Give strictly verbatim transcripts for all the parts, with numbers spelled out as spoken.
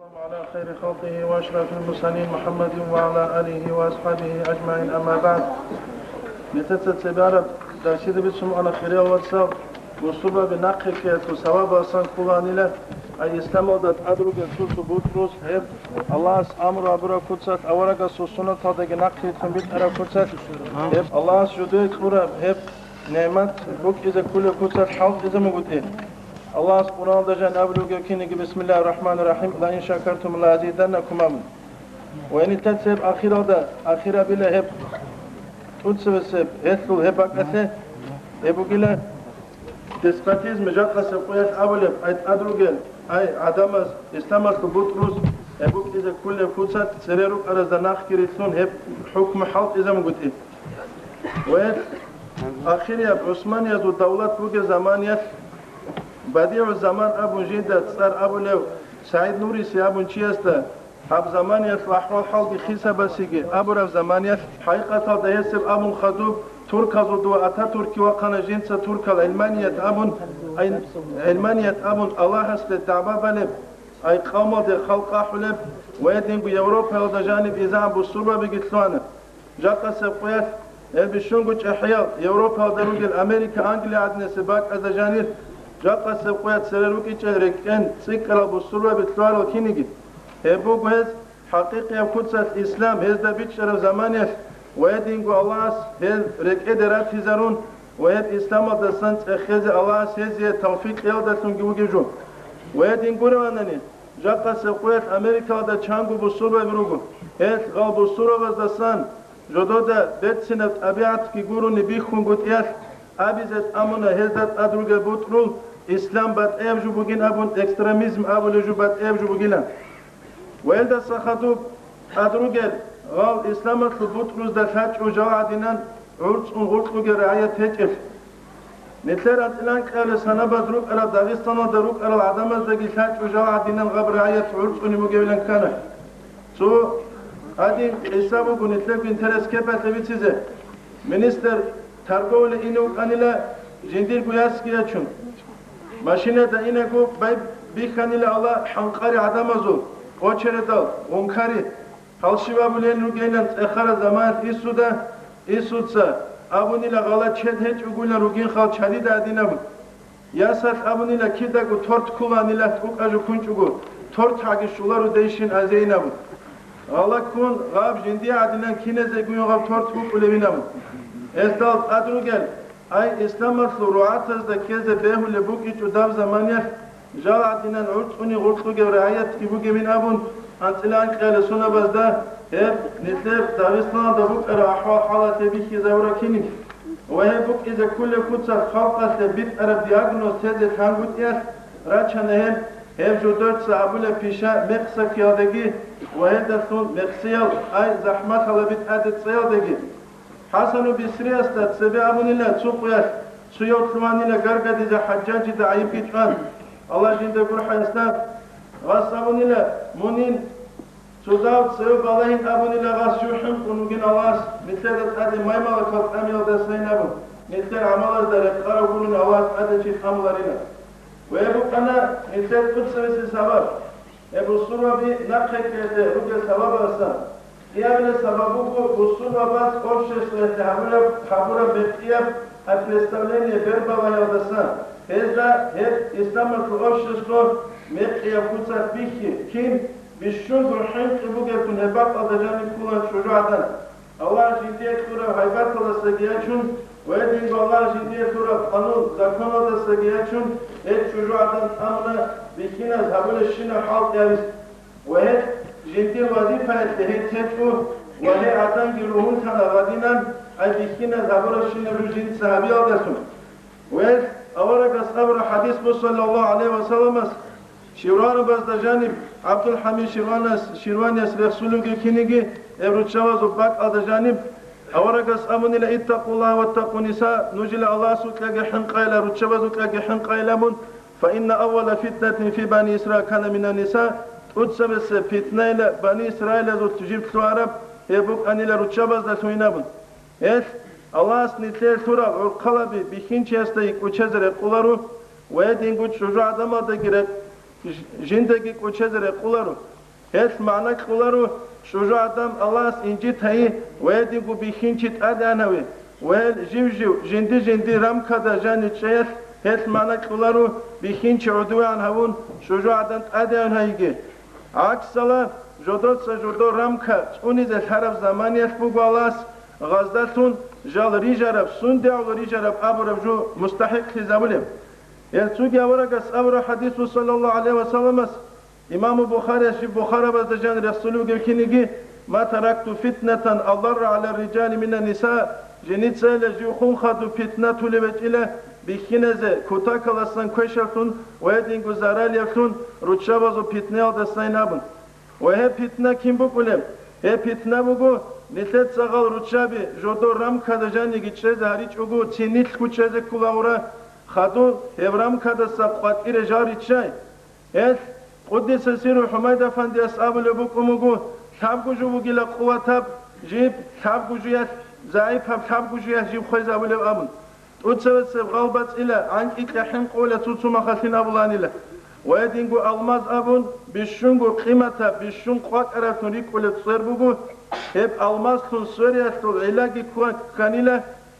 على خير خلقه وأشرف المرسلين محمد وعلى آله وأصحابه أجمعين، أما بعد. Нилъеца цебе араб дарсида бицун ана, хириял вацал, бусурбаби нахъе ккеялъул сабабалсан кколанила, ай исламалда тӀад ругел цо-цо бутӀрус, гьеб Аллагьас амру гьабураб куцалъ, аварагасул суннаталдаги нахъе битӀараб куцалъ, гьеб Аллагьас жидее кьураб гьеб нигӀмат букӀизе кколеб куцалъ хӀалтӀизе мугутӀи. Аллагьас Къуръаналда жан абулеб бугеб кинеги: «Бисмиллагьир рахӀманир рахӀим, ла ин шакартум ла азиданнакум», – абун. Ва гьениб цеб ахиралда, ахирабила гьеб тӀуцебесеб, гьелъул гьеб бакӀалъе гьеб бугила деспотизм, жакъасеб къоялъ абулеб, ай тӀад ругел, ай гӀадамаз исламалъул бутӀрус, гьеб букӀизе кколеб куцалъ цере рукӀаразда нахъги рилълъун гьеб хӀукму хӀалтӀизе мугутӀи. Ва гьеб ахирияб ГӀусманиязул давлат бугеб заманиялъ, БадигӀу Заман абун жинда цӀар абулев СагӀид Нуриси абун чиясда, гьаб заманиялъул ахӀвал-хӀалги хисабасеги абураб заманиялъ, хӀакъикъаталда гьесеб абун хадуб, турказул дова Ататурки вахъана жинца туркал гӀилманият абун, ай, гӀилманият абун Аллагьасде дагӀба балеб, ай къавмалде халкъ ахӀулеб ва гьединго Европаялда жаниб изегӀан бусурбабиги лъугьана. Жакъасеб къоялъ, гьел бищунго чӀахӀиял Европаялда ругел Америка, Англия гӀадинасеб бакӀазда жанир, жакъасеб къоялъ цере рукӀичӀел рекӀкӀен цӀикӀкӀарал бусурбаби лъугьарал кинеги. Гьеб буго гьез хӀакъикъияб куцалъ ислам гьезда бичӀчӀараб заманиялъ ва гьединго Аллагьас гьел рекӀеде ратизарун ва гьеб исламалдасан цӀехезе Аллагьас гьезие тавфикъ кьеялдалъунги вугев жо. Ва гьедин гуравани, жакъасеб къоялъ Америкалда чанго бусурбаби руго. Гьел гъал бусурбабаздасан жодода берцинаб тӀабигӀатги гурони бихьунгутӀиялъ абизе тӀамуна гьезда тӀад ругел бутӀрул ислам батӀияб жо бугин абун, экстремизм абулеб жо батӀияб жо бугилан. Ва гьелдаса хадуб тӀад ругел гъал исламалъул бутӀрузда лъачӀо жал гӀадинан гӀурцӀун гъоркьуге рагӀият гьечӀелъ. Нилъер анцӀила анкьиялъе санабаз рукӀарал, Дагъистаналда рукӀарал гӀадамаздаги лъачӀо жал гӀадинан гъаб рагӀият гӀурцӀунеб бугевилан ккана. Цо гьадин къиса буго, нилъерго интерес кепалъе бицизе. Министр торговли ине вукӀанила жиндирго ясги ячун. Машинада инаго бай-, бихьанила Аллагь хӀанкъари гӀадамазул, очередал, гъункари. Гьал щиб абулел ругелан цӀехараб заманалъ Исуда, Исуца абунила гъала чед гьечӀогуйлан ругин хал чадида гӀадинабун. Ясалъ абунила кидаго торт ккуланила тӀукӀа жукунчӀого, торт гьаги щуларудейщин азейин абун. Гъала ккун гъаб жиндие гӀадинан киназегуйин гъаб торт букӀулевин абун. Гьелдал тӀад ругел, ай, исламалъул рогӀатазда ккезе бегьулеб букӀичӀо даб заманиялъ, жал гӀадинан гӀурцӀуни гъоркьугев рагӀиятги бугевин абун, анцӀила анкьияле сонабазда гьеб нилъер Дагъистаналда букӀараб ахӀвал-хӀалалъе бихьизабураб кинин. Ва гьеб букӀизе кколеб куцалъ халкъалъе битӀараб диагноз тезе лъангутӀиялъ рачана гьеб, гьеб жодорца абулеб пиша мекъса ккеялдеги ва гьелдалъун мекъсиял, ай, захӀмалъала битӀаде цӀеялдеги. ХӀасану Бисриясда цебе абунила цо къоялъ, цояв лъугьанила гаргадизе ХӀажжажида гӀайибги чӀван, Аллагь жинда гурхӀаясда, гъас абунила: «Мунин цо дав цеве балагьин», – абунила гъас, жив хӀинкъун вугин Аллагьас, нилъеда тӀаде маймалакал тӀамиялдасайин абун, нилъер гӀамалазда рекъарав гурун Аллагьас тӀаде чи тӀамуларила. Ва гьеб букӀана нилъер тӀуцӀцӀевесеб сабаб. Гьеб бусурбаби нахъе ккезе ругел сабабалдасан. Кьиабилеб сабаб буго бусурбабаз обществоялъе гьабураб, гьабураб мекъияб, а, представление бербалаялдасан. Гьезда гьеб исламалъул общество мекъияб куцалъ бихьи, кин бищунго хӀинкъи бугебгун гьеб бакӀалда жаниб кколан чӀужугӀадан. Аллагь жиндие кьураб гьайбаталдасаги ячун ва гьединго Аллагь жиндие кьураб къанун-законалдасаги ячун, гьеб чӀужугӀадан тӀамуна бихьиназ гьабулебщинаб хӀалтӀи гьабизе. Ва гьеб жиндир вазифаялъе гьей течӀо ва гьей гӀаданги ругьунтана гъадинан, ай бихьиназ гьабурабщинаб жо жинца гьабиялдалъун. Ва гьеб аварагас абураб хӀадис буго, саллаллагьу гӀалайгьи ва салламас, Ширванубазда жаниб, ГӀабдулхӀамид Ширванас, Ширванияс рехсулевги кинеги, гьеб руччабазул бакӀалда жаниб, аварагас абунила: «Иттакъуллагь ваттакъу нниса», нужила Аллагьасукьаги хӀинкъайила, руччабазукьаги хӀинкъайила абун, «Фа инна аввала фитнатин фи бани Исраил кана мина нниса», тӀуцабесеб питнайила бани Исраилазулъ жиб лъугьараб гьеб букӀанила руччабаздалъуйин абун. Гьелъ Аллагьас нилъее лъурал гӀурхъалаби бихьинчиясдаги кӀочезе рекъоларо ва гьединго чӀужугӀаданалдаги рекъ-, ж-, жиндаги кӀочезе рекъоларо. Гьелъ магӀна кьоларо чӀужугӀадан Аллагьас инжит гьайи ва гьединго бихьинчи тӀадегӀан гьави, ва гьел жив-жив жинди-жинди рамкада жанив чӀеялъ гьелъ магӀна кьоларо бихьинчи гӀодовегӀан гьавун чӀужугӀадан тӀадегӀан гьайиги. ГӀаксала, жодоца жодор рамка цӀунизе лъараб заманиялъ буго Аллагьас гъаздалъун жал рижараб, сундегӀула рижараб абураб жо мустахӀикълъизабулеб. Гьел цоги аварагас абураб хӀадису саллаллагьу гӀалайгьи вассаламас, имаму Бухарияс жиб бухарабазда жан рехсулев вугев киниги: «Ма таракту фитнатан адарра гӀала рриджали мина нниса», жинцайила жив хун хадуб питна тулеб гьечӀила бихьиназе кутакаласан квешавлъун ва гьединго заралиявлъун руччабазул питнаялдасайин абун. Ва гьеб питна кин букӀулеб? Гьеб питна буго, нилъеца гъал руччаби жодор рамкада жаниги чӀезе гьаричӀого цинилъго чӀезе кколагура, хадур гьеб рамкадаса къватӀире жал риччай. Гьелъ, Къуддиса сирру Хьумайд Афандияс абулеб букӀун буго, лъабго жо бугила къуватаб жиб, лъабго жуялъ, загӀипаб лъабго жуялъ жиб хвезабулеб абун. ТӀуцебесеб гъалбацӀила гӀанкӀикьа хӀинкъула цуцумахалъин абуланила. Ва гьединго алмаз абун, бищунго къиматаб, бищун къвакӀараблъун рикӀкӀулеб цӀер буго, гьеб алмазлъун свериялъул гӀиллаги кканила,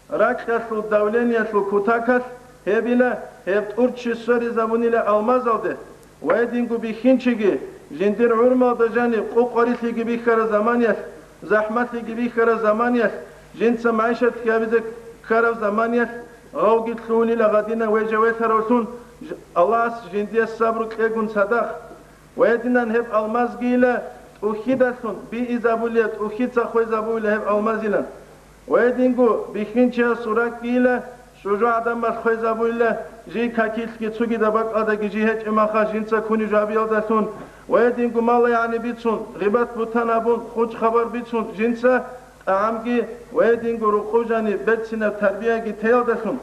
ракьалъул давлениялъул кутакалъ гьебила, гьеб тӀурччи сверизабунила алмазалде. Ва гьединго бихьинчиги, жиндир гӀурмалда жаниб къукъ-къварилъиги бихьараб заманиялъ, захӀмалъиги бихьараб заманиялъ, жинца магӀишатги гьабизе ккараб заманиялъ, гъавги лъугьунила гъадина вежа-ветаравлъун, ж-, Аллагьас жиндие сабру кьегун цадахъ. Ва гьединан гьеб алмазгийила тӀухьидалъун биизабулеб, тӀухьица хвезабуила гьеб алмазилан. Ва гьединго бихьинчиясул ракӀгийила, чӀужугӀадан малъ хвезабуила, жий какилъги цогидаб бакӀалдаги жий гьечӀеб маха жинца кунижабиялдалъун, ва гьединго мала-ягӀни бицун, гъибат-бугьтан гьабун, хучӀ-хабар бицун жинца тӀагӀамги ва гьединго рукъов жаниб берцинаб тарбияги теялдалъун.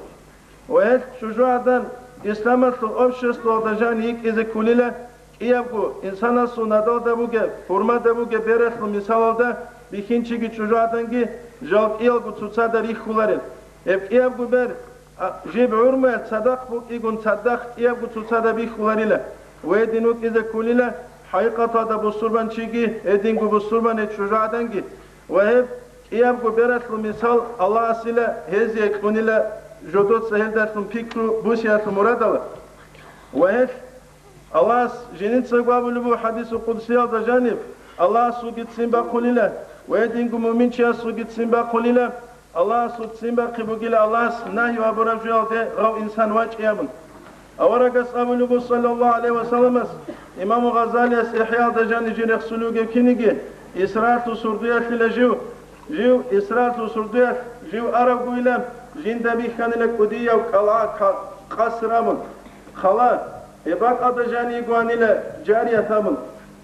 Ва гьелъ чӀужугӀадан исламалъул обществалда жан йикӀизе кколила, кӀиябго инсанасул надалда бугеб, хӀурмада бугеб бералъул мисалалда бихьинчиги чӀужугӀаданги жал кӀиялго цоцазда рихьуларел. Гьеб кӀиябго бер, а, жиб гӀурмуялъ цадахъ букӀигун цадахъ кӀиябго цоцазда бихьуларила. Ва гьедин вукӀизе кколила хӀакъикъаталда бусурбанчиги, гьединго бусурбанай чӀужугӀаданги. Ва гьеб кӀиябго бералъул мисал Аллагьасила гьезие кьунила жодоца гьелдалъун пикру бусиялъул мурадала. Ва гьелъ Аллагьас жинцаго абулеб буго хӀадисул къудсиялда жаниб, Аллагьасулги ццин бахъулила ва гьединго муъминчиясулги ццин бахъулила, Аллагьасул ццин бахъи бугила Аллагьас нагьи абураб жоялде гъав инсан вачӀи абун. Аварагас абулеб буго, саллаллагьу гӀалайгьи вассаламас, имаму Гъазалияс ИхӀяалда жаниб жин рехсулев вугев киниги, Исраилалъул сордоялъила жив, жив Исраилалъул сордоялъ жив аравгойила, жинда бихьанила кӀудияв кӀалгӀа ка-, къаср абун. Хала, гьеб бакӀалда жаниги гьанила жарият абун.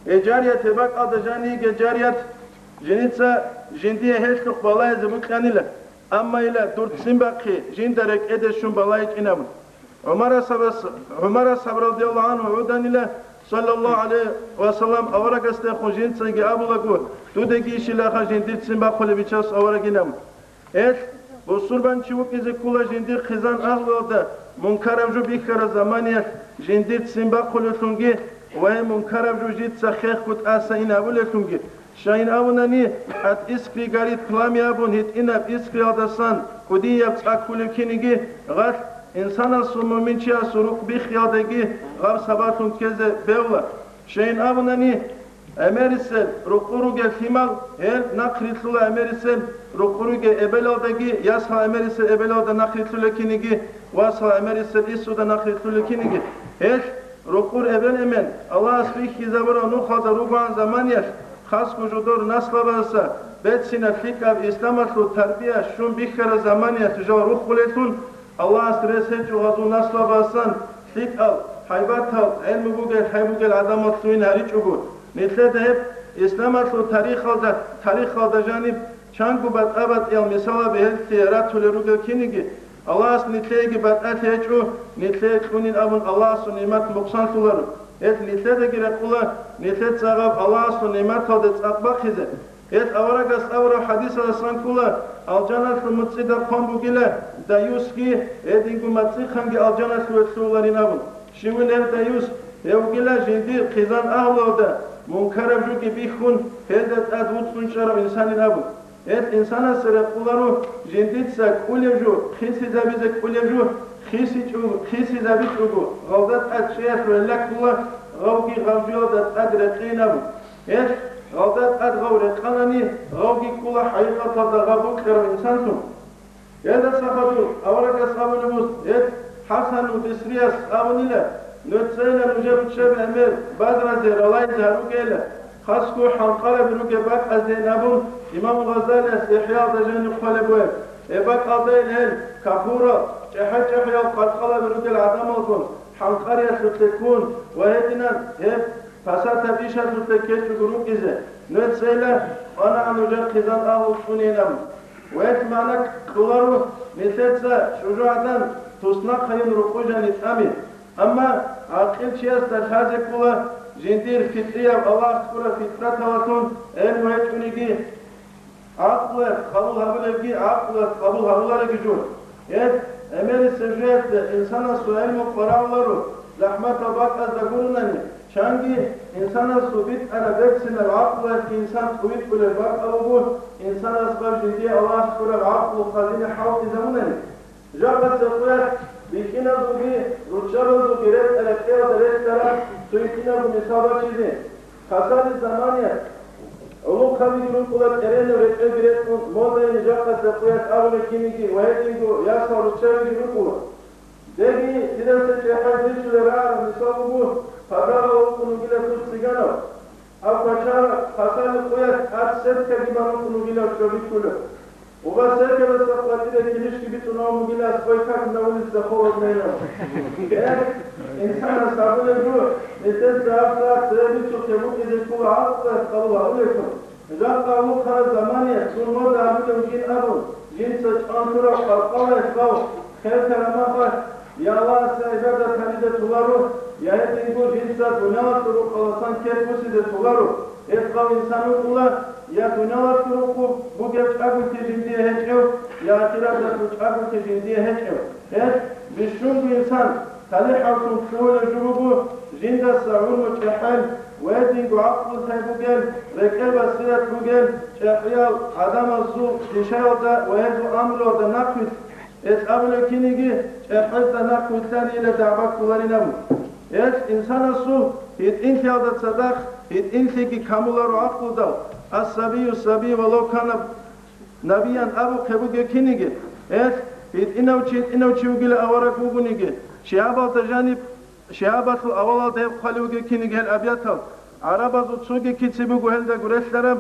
Гьеб жарият, гьеб бакӀалда жаниги жарият, жинца жиндие гьелъухъ балагьизе букьанила, амма ила дур ццин бахъи жинда рекӀеде щун балагьичӀин абун. ГӀумар асхӀабас, ГӀумар асхӀаб радияллагьу гӀангьу гӀуданила, саллаллагьу гӀалайгьи вассалам, аварагасдехун жинцаги абулаго, дудеги ишилаха жиндир ццин бахъулеб Бичасул аварагин абун. Гьелъ, бусурбанчи вукӀизе ккола жиндир хъизан агьлуялда мункараб жо бихьараб заманиялъ жиндир ццин бахъулевлъунги ва гьеб мункараб жо жица хехго тӀаса ин абулевлъунги, щайин абунани, от искры горит пламя абун гьитӀинаб искриялдасан кӀудияб цӀа кколев киниги, гъалъ инсанасул, муъминчиясул рукъ биххиялдаги гъаб сабаблъун ккезе бегьула. Щайин абунани, гӀемерисел рукъу ругел лъимал, гьел нахърилълъула гӀемерисел рукъу ругел эбелалдаги, ясал гӀемерисел эбелалда нахърилълъула киниги, васал гӀемерисел исуда нахърилълъула киниги. Гьел рукъур эбел-эмен Аллагьас бихьизабураб нухалда ругоан заманиялъ, хасго жодор наслабазаса берцинаб лъикӀаб исламалъул тарбия щун бихьараб заманиялъ жал руххулелъул, Аллагьас рес гьечӀо гъазул наслабасан лъикӀал, гьайбатал, гӀелму бугел, хӀай бугел гӀадамал лъугьин гьаричӀого. Нилъеда гьеб исламалъул тарихалда, тарихалда жаниб чанго батӀа-батӀиял мисалаби гьелъие ратулел ругел киниги, Аллагьас нилъееги батӀалъи гьечӀо, нилъее кьунин абун Аллагьасул нигӀмат мукъсанлъуларо. Гьелъ нилъедаги рекъула нилъеца гъаб Аллагьасул нигӀматалде цӀакъ бахъизе. Гьелъ аварагас абураб хӀадисалдасан ккола, алжаналъул муцӀида хъван бугила даюсги, гьединго мацӀихъанги алжаналъуве лъугьуларин абун. Щивин гьев даюс? Гьев вугила жиндир хъизан агьлуялда мункараб жуги бихьун, гьелда тӀад вуцӀцӀун чӀарав инсанин абун. Гьел инсанасе рекъоларо жиндица кӀулеб жо, хисизабизе кӀулеб жо, хисичӀого, хисизабичӀого, гъалда тӀад чӀеялъул гӀилла ккола, гъавги гъаб жоялда тӀад рекъейин абун. Гьел гъалда тӀад гъав рекъанани, гъавги ккола хӀакъикъаталда гъаб букӀарав инсанлъун. Гьелдаса хадур аварагас абулеб буго, гьеб ХӀасанул Бисрияс абунила, нуцӀейилан нужер руччаби гӀемер базразе ралайзе гьаругейилан, хасго хӀанкъараби ругеб бакӀаздейин абун, имам Гъазалияс ИхӀяалда жаниб хъвалеб бугеб. Гьеб бакӀалдайин гьел капурал, чӀехӀе-чӀехӀиял къаркъалаби ругел гӀадамалгун хӀанкъариялъулъе ккун ва гьединан гьеб пасатаб ишалъулъе ккечӀого рукӀизе, нуцӀейилан, кӀванагӀан нужер хъизан агьлу цӀунейин абун. Гьелъ магӀна кьоларо нилъеца чӀужугӀадан туснахъайин рукъу жани тӀами. Амма гӀакъил чиясда лъазе ккола жиндир фитӀрияб Аллагьас кьураб фитӀраталдалъун гӀелму гьечӀониги, гӀакълуялъ къабул гьабулебги, гӀакълуялъ къабул гьабулареги жо. Гьеб гӀемерисеб жоялъе инсанасул гӀелму къваригӀуларо, захӀматаб бакӀазда гурунани, чанги инсанасул битӀараб берцинаб гӀакълуялъги инсан тӀувитӀулеб бакӀ буго, инсанас гъаб жиндие Аллагьас кьураб гӀакълу хазина хӀалтӀизабунани. Жакъа церкъуялъ бихьиназулги руччабазулги ретӀа-ретӀелда релълъараб цо гьитӀинабго мисал бачизе. Хасалил заманиялъ гӀолохъабиги рукӀула, тӀеренаб рекӀелги рекъон, модайин жакъа церкъуялъ абулеб киниги ва гьединго ясал руччабиги рукӀула. Деги, дидаса чӀехӀел бицунеб рагӀараб мисал буго, подаркал вукӀун вугила цо цӀиганав. Гьав квачараб хасалил къуялъ тӀад сеткаги бан вукӀун вугила чӀобилъулев. Уба сеткадаса къватӀире килищги битӀун вугила, сколько на улице холодно. Э, инсанас абулеб жо, нилъеца гьаб сагӀат цебе бицухъе букӀизе ккола гӀакълуялъ къабул гьабулевлъун. Жакъа гьукъараб заманиялъ дун мода гьабулев вугин абун, жинца чӀван лъурав къаркъалаялъ гъав хер-карамахалъ, я Аллагьасе гӀибадат гьабизе толаро, я гьединго жинца дуниялалъул рукъаласан кер бусизе толаро. Гьеб гъав инсан вукӀула, я дуниялалъул рукъу бугеб чӀаголъи жиндие гьечӀев, я ахираталъул чӀаголъи жиндие гьечӀев. Гьеб бищунго инсан талихӀаллъун лъугьулев жо буго, жиндаса гӀумру чӀехӀел ва гьединго гӀакълу лъай бугел, рекӀел басират бугел, чӀехӀиял гӀадамазул дишаялда ва гьезул амруялда нахъвилълъ. Гьеб абулеб киниги, чӀехӀезда нахъвилълъанила дагӀба кколарин абун. Гьеб инсанасул гьитӀинлъиялда цадахъ гьитӀинлъиги камуларо гӀакълудал, ас-сабию саби валав кана набиян абухъе бугеб киниги, гьелъ гьитӀинав чи гьитӀинав чи вугила авараг вугониги, шигьабалда жаниб, шигьабалъул авалалда гьеб хъвалев вугеб киниги гьел абиятал, гӀарабазул цоги кици буго гьелда гурелъараб,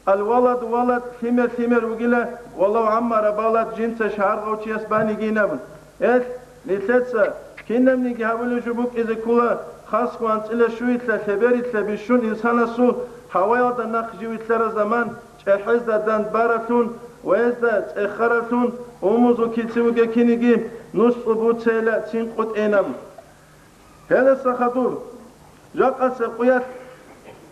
ал-валаду валад, лъимер лъимер вугила, валав гӀаммара балад, жинца шагьар гъав чияс банигин абун. Гьелъ нилъеца кинабниги гьабулеб жо букӀизе ккола, хасго анцӀила щуялъа, лъеберилъа бищун инсанасул гьаваялда нахъ живилълъараб заман, чӀехӀезда дандбаралъун ва гьезда цӀехаралъун, умузул кици вугеб киниги нусцӀул буцейила цин къутӀейин абун. Гьелдаса хадур, жакъасеб къуялъ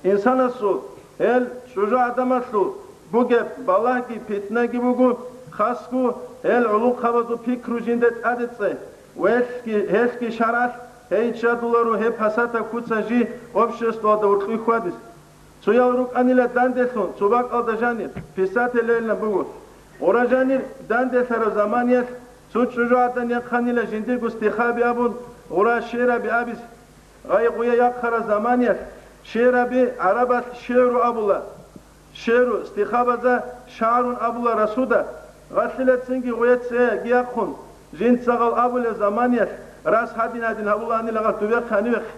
инсанасул, гьел чӀужугӀадамалъул бугеб балагьги питнаги буго, хасго гьел гӀулухъабазул пикру жинда тӀаде цӀе, ва гьелъги, гьелъги шаргӀалъ гьей чадуларо гьеб пасатаб куца жи обществоялда гьоркьой хьвадизе. Цоял рукӀанила данделъун, цо бакӀалда жанир, писателейилан буго. Гъура жанир данделъараб заманиялъ цо чӀужугӀадан яхъанила жиндирго стихаби абун, гъура шигӀраби абизе. Гъай гъуя яхъараб заманиялъ шигӀраби гӀарабалъ шигӀру абула. ШигӀру, стихабазда шагӀрун абула расуда. Гъалъила цинги гъуя цеги яхъун, жинцагъал абулеб заманиялъ рас гьадин-гьадин гьабулаанила гъалъ дубехъе гьанивехъе.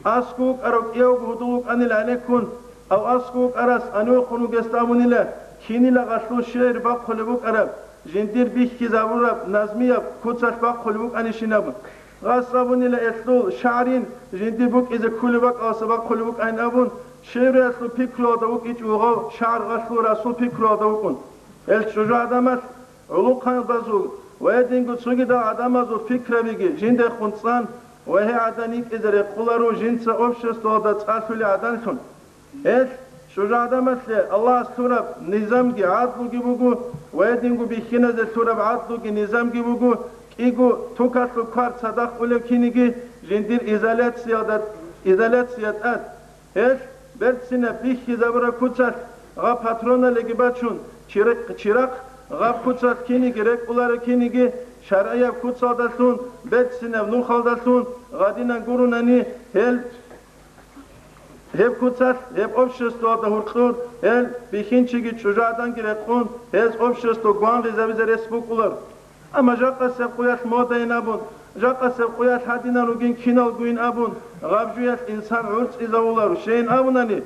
АскӀов вукӀарав кӀиявго гьудул вукӀанила гӀенеккун, ав аскӀов вукӀарас гьанивехун вугесда абунила, кинила гъалъул шигӀр бахъулеб букӀараб, жиндир бихьизабураб назмияб куцалъ бахъулеб букӀанищин абун. Гъас абунила гьелъул шагӀрин жиндир букӀизе кколеб бакӀалдаса бахъулеб букӀанин абун, шигӀруялъул пикруялда вукӀинчӀо вугев шагӀр гъалъул расул пикруялда вукӀун. Гьел чӀужугӀадамалъ гӀулухъанбазул ва гьединго цогидал гӀадамазул пикрабиги жиндехун цӀан ва гьей гӀадан йикӀизе рекъоларо жинца обществоялда цӀалъулей гӀаданлъун. Гьел чӀужугӀадамалъе Аллагьас лъураб низамги гӀадлуги буго ва гьединго бихьиназе лъураб гӀадлуги низамги буго, кӀиго тукалъул квар цадахъ улеб киниги жиндир изоляциялда, изоляция тӀад. Гьел Берцинаб бихьизабураб куцалъ гъаб патроналиги бачун, чирахъ, чирахъ гъаб куцалъ киниги рекӀуларо, киниги шаргӀияб куцалдалъун, берцинаб нухалдалъун гъадинан гурунани, гьел, гьеб куцалъ, гьеб обществоялда гьуркьур, гьел бихьинчиги чӀужугӀаданги рекъун, гьез общество гвангъизабизе рес букӀулар. Амма жакъасеб къуялъ модайин абун, жакъасеб къуялъ гьадинал ругин киналгойин абун, гъаб жуялъ инсан гӀурцӀизавуларо. Щайин абунани,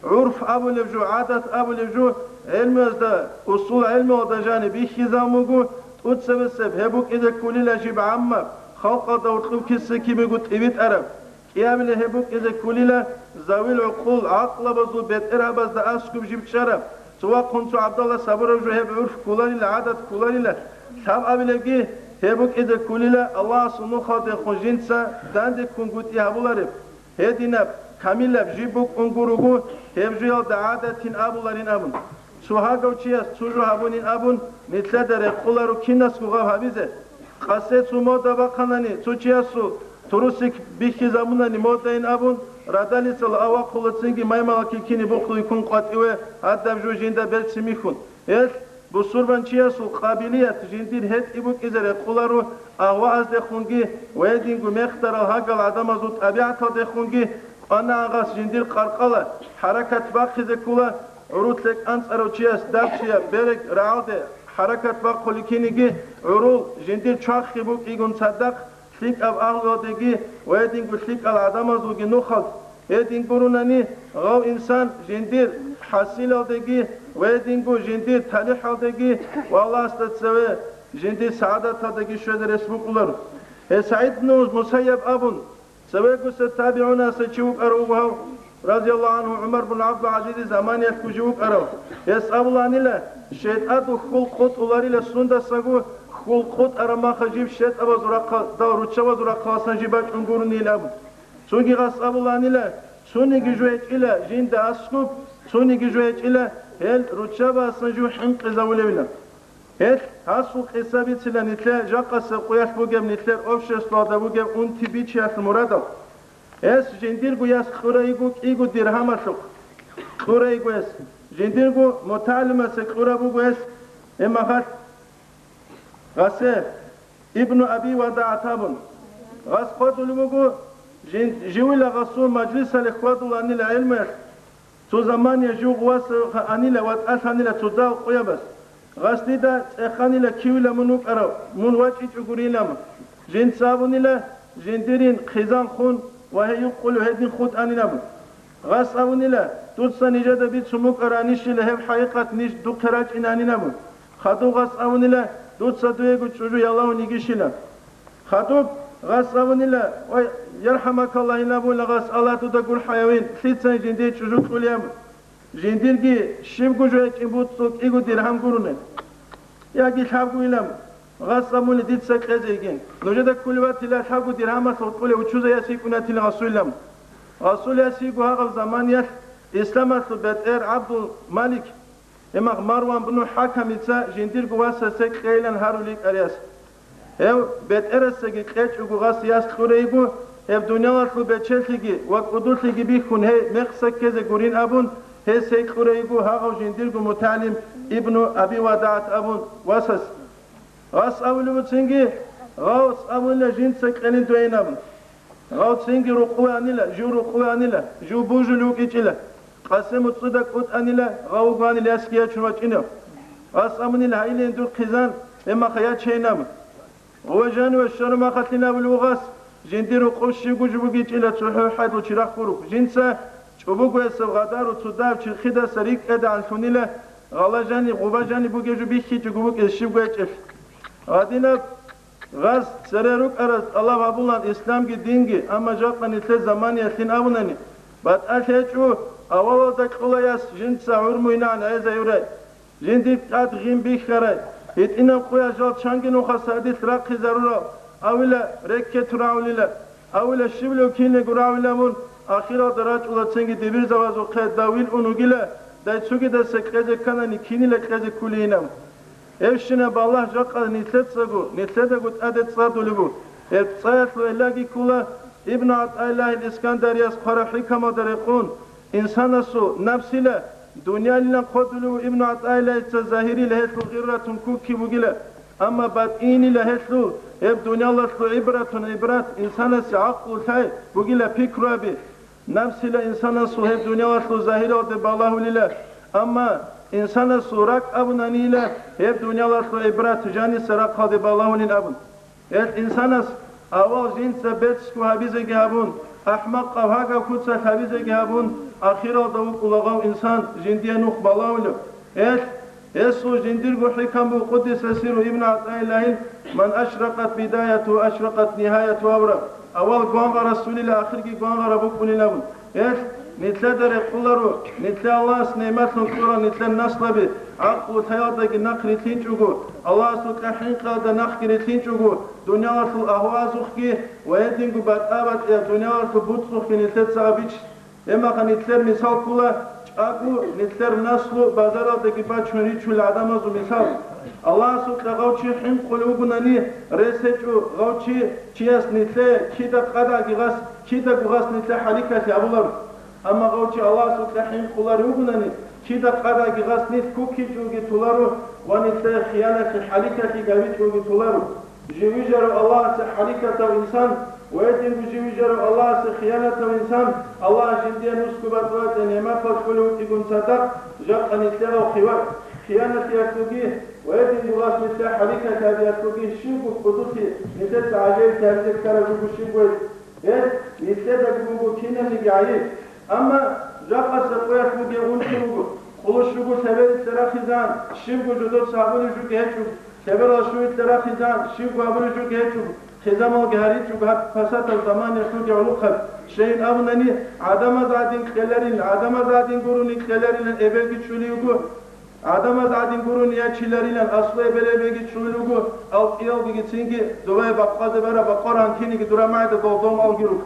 гӀурф абулеб жо, гӀадат абулеб жо гӀелмуязда, усул гӀелмуялда жаниб бихьизабун буго, тӀуцебесеб гьеб букӀизе кколила жиб гӀамма, халкъалда гьоркьоб киса-кибего тӀибитӀараб. КӀиабилеб гьеб букӀизе кколила завил гӀукъул, гӀакълабазул бетӀергьабазда аскӀоб жиб чӀараб. Цо вахъун цо гӀабдалла сабураб жо гьеб гӀурф кколарила, гӀадат кколарила. Лъабабилебги гьеб букӀизе кколила Аллагьасул нухалдехун жинца дандеккунгутӀи гьабулареб. Гьединаб камилаб жиб букӀун гуруго, гьеб жоялда гӀадатин абуларин абун. Цо гьагав чияс цо жо гьабунин абун, нилъеда рекъоларо кинасго гъаб гьабизе. Къасе цо мода бахъанани, цо чиясул турусик бихьизабунани модайин абун, радалицал авахъула цинги маймалакки кини бухъули ккун къватӀиве гьадаб жо жинда берцин михьун. Гьелъ бусурбанчиясул къабилият жиндир гьетӀи букӀизе рекъоларо агьвааздехунги ва гьединго мехтарал гьагал гӀадамазул тӀабигӀаталдехунги, къванагӀан гъас жиндир къаркъала хӀаракат бахъизе ккола, гӀурулъе кӀанцӀарав чияс дабчияб берег рагӀалде хӀаракат бахъулеб киниги гӀурул жиндир чвахи букӀигун цадахъ лъикӀаб агьлуялдеги ва гьединго лъикӀал гӀадамазулги нухалъ гьедин гурунани, гъав инсан жиндир хӀасилалдеги ва гьединго жиндир талихӀалдеги ва Аллагьасда цеве жиндир сагӀадаталдеги щвезе рес букӀуларо. Гьес ГӀид ибн Мусайяб абун, цевегоса табигӀунаса чи вукӀарав вуго гьав, разияллагьу гӀангьу, ГӀумар бун ГӀабдул-ГӀазизил заманиялъго жив вукӀарав. Гьес абуланила, шайтӀаду хьул къутӀуларила сундасаго, хьул къутӀараб маха жиб шайтӀабазул рахъа-, дал руччабазул рахъаласан жиб бачӀун гурони абун. Цоги гъас абуланила, цониги жо гьечӀила жинда аскӀуб, цониги жо гьечӀила гьел руччабасан жив хӀинкъизавулевилан. Гьелъ гьасул къиса бицила нилъер жакъасеб къуялъ бугеб, нилъер обществоялда бугеб унти бичиялъул мурадал. Гьес жиндирго яс кьурайго кӀиго диргьамалъухъ. Кьурайго гьес. Жиндирго мутагӀалимасе кьураб буго гьес, гьеб мехалъ гъасе Ибну Аби ВадагӀат абун. Гъас хьвадулеб буго, жин-, живила гъасул мажлисалде хьвадуланила гӀелмуялъ. Цо замания жив гъуваса анила ва тӀалъанила цо дагь къуябас. Гъас дида цӀеханила кивила мун вукӀарав, мун вачӀичӀого рилан. Жинца абунила, жиндирин хъизан хун ва гьей юкъулев гьедин хутӀанилан. Гъас абунила, дуца нижеда бицун букӀаранищила гьеб хӀакъикъат ниж духъе рачӀинанилан. Хадуб гъас абунила, дуца дуего чӀужу ялагьун йигищила. Хадуб гъас абунила, ва ярхӀамакаллагь, гьаниб абула гъас, Аллагь дуда гурхӀаяв, лъицайин жиндие чӀужу кьулеб? Жиндирги щибго жо гьечӀин буцӀцӀул кӀиго диргьам гурони. Яги лъабгойилан, гъас абуни дица кьезе йигин. Нужеда кколев ватила лъабго диргьамалъухъ кьулев учузаяс йикӀунатила гъасулилан. Гъасул яс йиго гьагъаб заманиялъ исламалъул бетӀер ГӀабдул Малик, гьеб мехалъ Марван бну ХӀакамица жиндирго васасе кьейилан гьарулел йикӀарав яс. Гьев бетӀерасеги кьечӀого гъас яс кьурайго, гьеб дуниялалъул бечелъиги ва кӀудулъиги бихьун гьей мекъса ккезе гурин абун, гьес гьей кьурайго гьагъав жиндирго мутагӀалим Ибну Аби ВадагӀат абун васас. Гъас абулеб буцинги, гъас абула жинца кьелин дугьейин абун. Гъав цинги рукъуве анила, жив рукъуве анила, жив бужулев вукӀичӀила. Къасе муцӀуда кӀутӀанила, гъав вугоанила ясги ячун вачӀинав. Гъас абунила, гьайилин дур хъизан, гьеб мехалъ ячейин абун. Гъуве жаниве щвараб мехалъин абулев гъас, жиндир рукъов щибго жо бугичӀила цохӀо хӀадул чирахъ гурук. Жинца чӀобого гьесаб гъадару цо дагьаб чирхидаса рикӀкӀадегӀан лъунила, гъала жаниб, гъуба жаниб бугеб жо бихьичӀого букӀизе щибго гьечӀелъ. Гьадинаб гъас цере рукӀараз тӀалаб гьабулан исламги динги, амма жакъа нилъер заманиялъин абунани, батӀалъи гьечӀо, авалалда кьола яс жинца гӀурмуйнан гӀезаюрай, жиндир тӀад гъин бихьарай, гьитӀинаб къуя жал чанги нухаса гьадилъ рахъизарурал, авила рекке турагӀулила. Авила щивлев кинего рагӀула мун, ахиралда рачӀула цинги дибирзавазухъе давил ун вугила, дай цогидаса кьезе кканани кинила кьезе ккулейин абун. Гьебщинаб балагь жакъа нилъецаго, нилъедаго тӀаде цӀадулеб буго. Гьеб цӀаялъул гӀиллаги ккола Ибну ГӀатӀаиллагьил Искандарияс хъвараб хӀикамалда рекъон, Инсанасул напсила дуниялилан хъодулев Ибну ГӀатӀаиллагьица загьирила гьелъул гъирратун кукки бугила, амма батӀинила гьелъул гьеб дуниялалъул гӀибратун гӀибрат, инсанасе гӀакълу лъай бугила пикруаби. Напсила инсанасул гьеб дуниялалъул загьиралде балагьулила, амма инсанасул ракӀ абунанила гьеб дуниялалъул гӀибрат жаниса рахъалде балагьулин абун. Гьел инсанас авал жинца бецӀго гьабизеги гьабун, ахӀмакъав гьагав куцалъ гьабизеги гьабун, ахиралда вукӀулагъав инсан жиндие нух балагьулев. Гьел, гьесул жиндирго хӀикам буго, къуддиса сирругьу, Ибну ГӀатӀаиллагьил: «Ман ашракъат бидаятугьу, ашракъат нигьаятугьу», – абураб. Авал гвангъарасулила, ахирги гвангъараб букӀунилан абун. Гьелъ, нилъеда рекъоларо, нилъе Аллагьас нигӀматлъун кьурал нилъер наслаби, гӀакълу-лъаялдаги нахъ рилълъинчӀого, Аллагьасукьа хӀинкъиялда нахъги рилълъинчӀого, дуниялалъул агьвазухъги ва гьединго батӀа-батӀияб дуниялалъул буцӀцӀухъги нилъеца гьабичӀ. Гьебмаха нилъер мисал ккола чӀаго нилъер наслу базаралдаги бачун ричулел гӀадамазул мисал. Аллагьасукьа гъав чи хӀинкъулев вугунани, рес гьечӀо гъав чи, чияс нилъее кида къадаги гъас, кидаго гъас нилъее хӀаликалъи гьабуларо. Амма гъав чи Аллагьасукьа хӀинкъуларев вугунани, кида къадаги гъас нилъ куккичӀоги толаро ва нилъее хиянатлъи, хӀаликалъи гьабичӀоги толаро. Жив вижарав Аллагьасе хӀаликатав инсан ва гьединго жив вижарав Аллагьасе хиянатав инсан, Аллагь жиндие нусго батӀа-батӀияб нигӀматал кьолев вукӀигун цадахъ, жакъа нилъерал хива-, хиянатлъиялъулги ва гьединго гъас нилъее хӀаликалъи гьабиялъулги щибго кӀудулъи нилъеца гӀажаиблъи гьабизе ккараб жо буго щибго гьеб. Гьеб нилъедаго буго кинабниги гӀайиб. Амма жакъасеб къоялъ бугеб унти буго, къулущ буго лъеберилъа рахизан, щибго жодоца гьабулеб жоги гьечӀого, лъеберал щуялъа рахизан, щибго гьабулеб жоги гьечӀого, хъизамалги гьаричӀого гьаб пасатаб заманиялъулги гӀолохъаб. Щайин абунани, гӀадамаз гӀадин кьеларин, гӀадамаз гӀадин гурони кьеларилан эбелги чӀулей йиго. ГӀадамаз гӀадин гурони ячиларилан аслу эбел-эбелги чӀулел руго, ал кӀиялгоги цинги дубай бакъвазе бараб бакъварагьан киниги дураб магӀида долдон алги руго.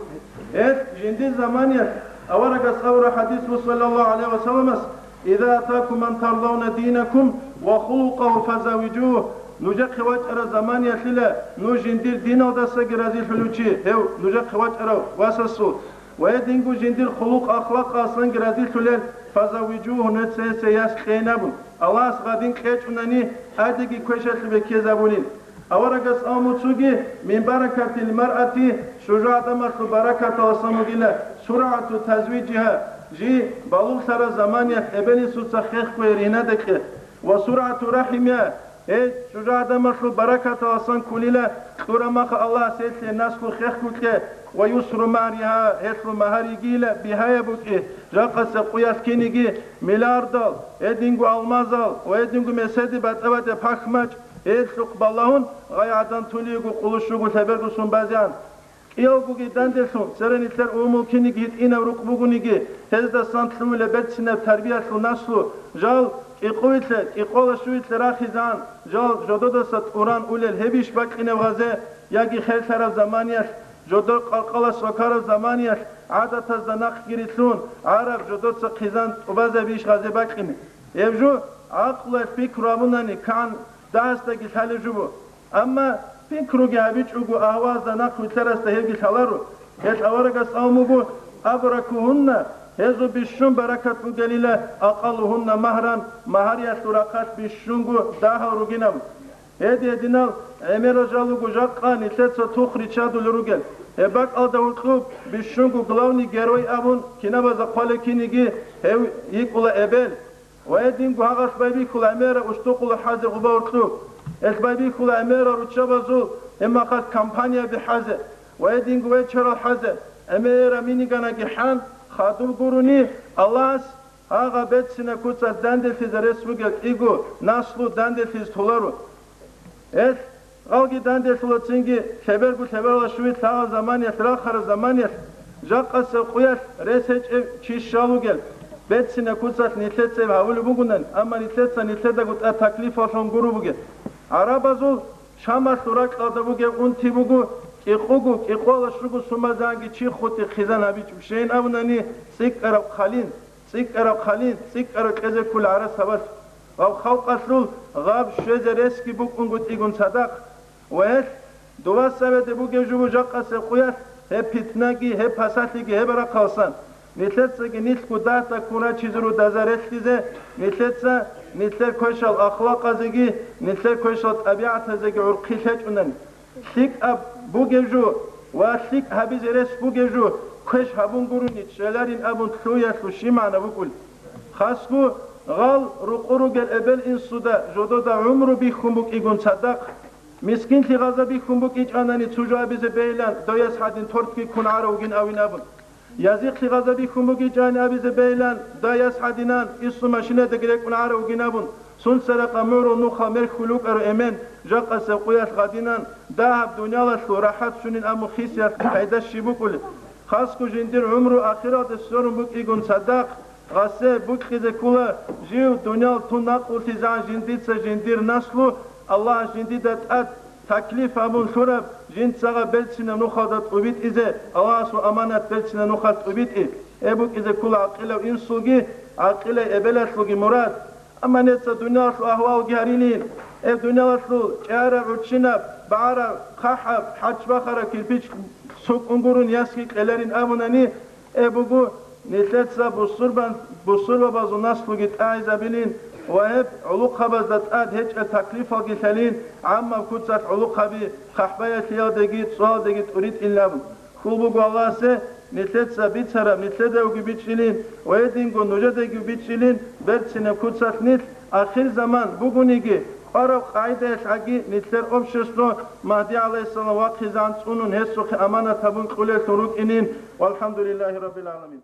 Гьелъ жиндир заманиялъ аварагас абураб хӀадис буго, саллаллагьу гӀалайгьи ва салламас: «Иза атакум ман тардавна динакум ва хулукъагьу фазаввижугьу». Нужехъе вачӀараб заманиялъила нуж жиндир диналдасаги разилъулев чи, гьев нужехъе вачӀарав васасул, ва гьединго жиндир хулукъ-ахлакъалсанги разилъулел, фазаввижугьу, нуца гьесие яс кьейин абун, Аллагьас гъадин кьечӀунани, гӀадиги квешалъубе ккезабулин. Аварагас абун буго цоги: «Мин баракатил маръати», чӀужугӀаданалъул баракаталасан бугила, «сургӀату тазвижигьа», жий балугълъараб заманиялъ эбел-инсуца хехго гьей ригьнаде кье, «ва сургӀату рахӀимигьа», гьей чӀужугӀаданалъул баракаталасан кколила, кьураб мехалъ Аллагьас гьелъие наслу хехго кье, «ва юсру магьригьа», гьелъул магьар йигила бигьаяб букӀи, жакъасеб къоялъ киниги миллиардал, гьединго алмазал ва гьединго меседи батӀа-батӀияб пахь-мачӀ, гьелъухъ балагьун гъай гӀадан тулей йиго къулущ руго лъеберго сон базегӀан. КӀиялгоги данделъун, цере нилъер умумул киниги гьитӀинаб рукъ бугониги, гьездасан лъугьула берцинаб тарбиялъул наслу, жал кӀикъуйлъе, кӀикъоялда щуялъе рахизегӀан, жал жододаса тӀуран улел гьебищ бакӀинеб гъазе, яги херлъараб заманиялъ, жодор къалъкъалас вакараб заманиялъ, гӀадатазда нахъги рилълъун, гӀараб жодоца хъизан тӀубазабийищ гъазе бакӀине? Гьеб жо гӀакълуялъ пикру гьабунани, кигӀан дагьасдаги лъалеб жо буго. Амма пикруги гьабичӀого, агьвазда нахъ вилълъарасда гьебги лъаларо. Гьелъ аварагас абун буго: «Абракугьунна», гьезул бищун баракат бугелила, «акъаллугьунна магьран», магьариялъул рахъалъ бищунго дагьал ругин абун. Гьедин-гьединал гӀемерал жал руго жакъа нилъеца тух риччадулел ругел. Гьеб бакӀалда гьоркьоб бищунго главный герой абун кинабазда хъвалеб киниги гьев йикӀула эбел. Ва гьединго гьагъалъ байбихьула гӀемерал устукъула хӀазе гъуба гьоркьоб. Гьелъ байбихьула гӀемерал руччабазул гьебмехалъ компанияби хӀазе. Ва гьединго вечерал хӀазе, гӀемерал миниганаги хӀан, хадуб гурони, Аллагьас гьагъа берцинаб куцалъ данделъизе рес бугел кӀиго наслу данделъизе толаро. Гьелъ гъалги данделъула цинги, лъеберго лъебералда щуялъ гьагъаб заманиялъ, рахараб заманиялъ, жакъасеб къоялъ рес гьечӀев чи щал вугел, берцинаб куцалъ нилъеца гьеб гьабулеб бугунан, амма нилъеца нилъедаго тӀад таклифалъун гуро бугеб. ГӀарабазул Шамалъул ракьалда бугеб унти буго, кӀикъого, кӀикъоялда щуго сон базегӀанги чи хутӀи хъизан гьабичӀеб, щайин абунани, цӀикӀкӀараб хъалин, цӀикӀкӀараб хъалин, цӀикӀкӀараб кьезе ккола гӀараб сабаблъи. Гьав халкъалъул гъаб щвезе ресги букӀунгутӀигун цадахъ. Ва гьелъ дова цеведе бугеб жо буго жакъасеб къоялъ гьеб питнаги, гьеб пасалъиги гьеб рахъалсан. Нилъецаги нилъго дагь-дагьккун рачизе руго даза релълъизе, нилъеца нилъер квешал ахлакъазеги, нилъер квешал тӀабигӀатазеги гӀурхъи лъечӀунани. ЛъикӀаб бугев жо ва лъикӀ гьабизе рес бугев жо квеш гьабун гурони чӀаларин абун лъуялъул щиб магӀна букӀулеб? Хасго гъал рукъу ругел эбел-инсуда жодода гӀумру бихьун букӀигун цадахъ, мискинлъи гъаза бихьун букӀичӀанани цо жо абизе бегьилан, дояс гьадин тортги ккун гӀарав вугин авин абун. Язихълъи гъаза бихьун бугичӀани абизе бегьилан, дояс гьадинан, ису машинадаги рекӀун гӀарав вугин абун, сунцарахъа мугӀрул нухал мерхьул рукӀару эмен, жакъасеб къуялъ гъадинан, дагьаб дуниялалъул рахӀат щунин абун хисиялъ пайда щиб букӀулеб? Хасго жиндир гӀумру ахиралде сверун букӀигун цадахъ, гъасе букьизе ккола, жив дуниял тун накъулъизегӀан жиндица жиндир наслу Аллагьас жиндида тӀад таклиф гьабун лъураб, жинцаго берцинаб нухалда тӀубитӀизе, Аллагьасул аманат берцинаб нухалъ тӀубитӀи. Гьеб букӀизе ккола гӀакъилав инсулги, гӀакъилай эбелалъулги мурад. Амма нижеца дуниялалъул агьвалги гьарилин, гьеб дуниялалъул чӀараб гӀурччинаб, багӀараб, хъахӀаб, хӀарч бахараб кирпич сукӀун гурони ясги кьеларин абунани, гьеб буго, нилъеца бусурбан-, бусурбабазул наслуги тӀагӀизабилин ва гьеб гӀолохъабазда тӀад гьечӀеб таклифалги лъалин, гӀаммаб куцалъ гӀолохъаби хъахӀбаялъиялдеги цӀоялдеги тӀуритӀилин абун. Хьул буго Аллагьасе нилъеца бицараб, нилъедавги бичӀчӀилин ва гьединго нужедаги бичӀчӀилин, берцинаб куцалъ нилъ ахирзаман бугониги, къвараб къагӀидаялъ гӀаги нилъер общество Магьди гӀалайгьиссалам вахъизегӀан цӀунун гьесухъе аманат гьабун кьолеллъун рукӀинин. ВалхӀамдулиллагьи раббил гӀаламин.